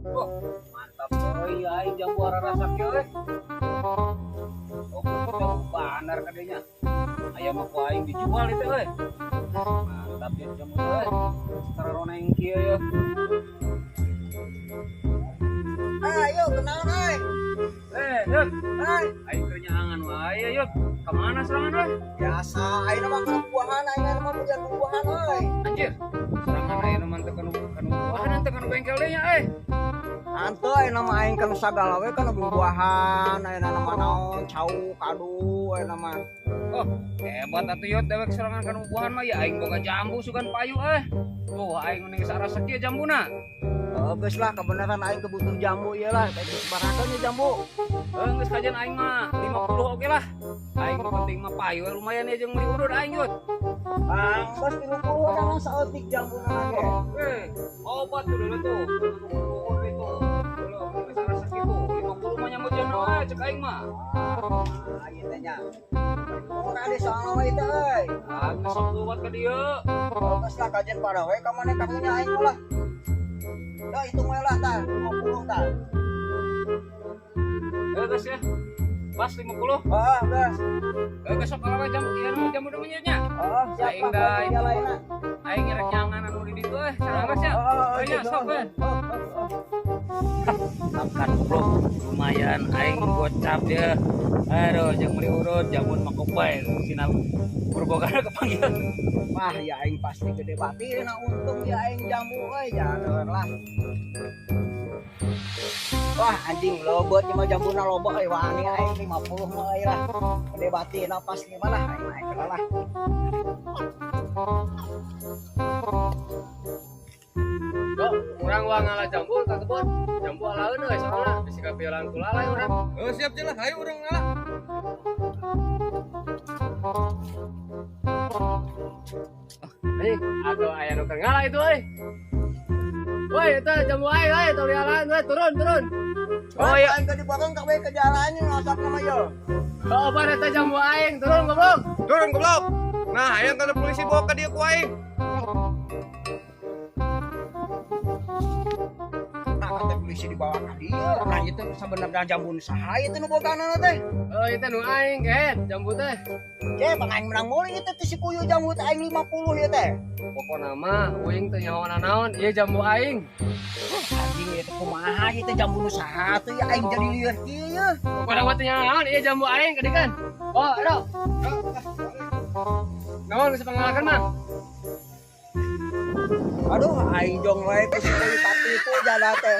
Wah, mantap euy aing jambu rasa kieu euy. Oh, jambu bandar kadenya. Aya mah ku aing dijual itu euy. Mantap ya jambu euy. Saroneng kieu ya. Ayo kenalan euy. Yuk. Hai. Aing keur nyaangan wae yuk. Ka mana serangan euy? Biasa aing mah keur buahan, aing mah punya buahan euy. Anjir. Serangan aing mah teu kanu buahan teu kanu bengkel deui nya euy. Antu ayeuna mah aing kana sagala we kana buah-buahan, ayeuna mah naon cau kadu ayeuna mah. Oh, hebat atuh yeuh dewek serangan kana buahan mah ya aing boga jambu sugan payu euy. Tuh aing mending sarasa kieu jambuna. Oh, geus lah kebenaran aing kebutuh jambu ieu lah, teh sabaraha nya jambu. Heuh geus kajian aing mah 50 oge lah. Aing nu penting mah payu lumayan ya jeung meuli urut aing yeuh. Bang, geus 30 urang saeutik jambuna ge. Obat tuh dulu tuh. Itu. Dulu sarasa kitu 50 mah nyamut jeung wae cek aing mah. Ah, ieu teh nya. Murah di soalna we teh euy. Ah, geus sok buat ka dieu. Geus lah kajian pada we ka maneh ka dieu aing lah. Dah hitung we lah tah, 50 tah. Geus ya. Pas 50. Oh, geus. Geus sok kalau jam ieu jam udah nya. Oh, siap Aing da aing ngerek nyangan anu di ditu euy, sareng nya. Oh, nya sok we. Makan goblok lumayan aing gocap ya. Aduh, jeung meuli urut jamun mah kopai sina burbogana kepanggil. Wah, ya aing pasti gede batin untung ya aing jambu euy, jangan lah. Wah, anjing lobot mah jambuna loba euy, wani aing 50 mah euy lah. Gede batin pasti mah lah aing naik lah. Dok, urang wah ngala jambu ka kebon. Jambu alaeun euy soalna bisi kapiolan ku lalai urang. Heuh siap jeung lah, hayu urang ngala. Anjing, atuh aya nu keur ngala itu euy. Woi, eta jambu aing euy, tong dialaan euy, turun, turun. Oh iya, aing tadi bakal ka we ke jalan ngasak mah yo. Oh, ban eta jambu aing, turun goblok. Turun goblok. Nah, hayang kana polisi bawa ka dieu ku aing. Nah, kata polisi dibawa ka dieu. Nah, itu sebenarnya jambu saha ieu teh nu bogana teh? Oh, itu nu aing, kehed, jambu teh. Ceh, bang aing menang meuli ieu teh si kuyu jambu teh aing 50 ieu teh. Pokona mah uing teu nyaho naon, ieu jambu aing. Anjing ieu teh kumaha ieu teh jambu nu saha teh ya aing jadi lieur kieu ye. Pokona mah teu nyaho naon, ieu jambu aing kadikan. Oh, aduh. Naon geus pangalakeun mah? Aduh, aing jong wae teh si kuyu katipu jada teh.